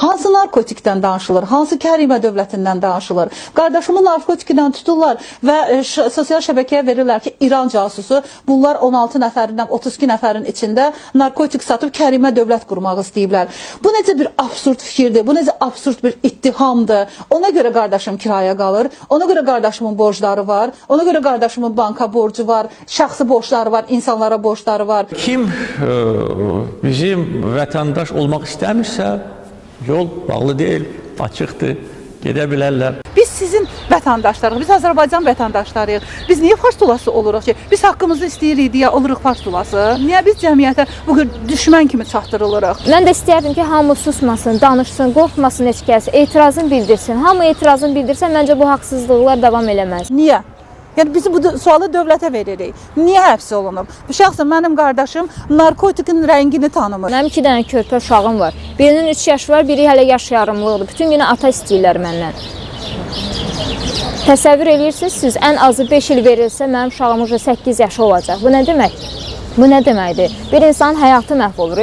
Hansı narkotikdən danışılır? Hansı kərimə dövlətindən danışılır? Qardaşımı narkotikdən tuturlar və sosial şəbəkəyə verirlər ki, İran casusu. Bunlar 16 nəfərindən 32 nəfərin içində narkotik satıb kərimə dövlət qurmaq istəyiblər. Bu necə bir absurd fikirdir? Bu necə absurd bir ittihamdır? Ona görə qardaşım kirayə qalır. Ona görə qardaşımın borcları var. Ona görə qardaşımın banka borcu var, şəxsi borcları var, insanlara borcları var. Kim bizim vətəndaş olmaq istəmirsə, yol bağlı deyil, açıqdır, gedə bilərlər. Biz sizin vətəndaşlarıyıq, biz Azərbaycan vətəndaşlarıyıq. Biz niyə fars tulası oluruq ki? Biz haqqımızı istəyirik deyə oluruq fars tulası. Niyə biz cəmiyyətə bu gün düşmən kimi çatdırılırıq? Mən də istəyərdim ki, hamı susmasın, danışsın, qorxmasın heç kəs, etirazını bildirsin. Hamı etirazını bildirsə, məncə bu haqsızlıqlar davam eləməz. Niyə? Yəni biz bu sualı dövlətə veririk. Niyə həbs olunub? Şəxsən mənim qardaşım narkotikin rəngini tanımır. Mənim 2 dənə körpə uşağım var. Birinin 3 yaşı var, biri hələ yaş yarımlıqdır. Bütün günü ata istəyirlər məndən. Təsəvvür eləyirsiniz, siz ən azı 5 il verilsə, mənim uşağım uca 8 yaşı olacaq. Bu nə demək? Bu nə deməkdir? Bir insanın həyatı məhv olur.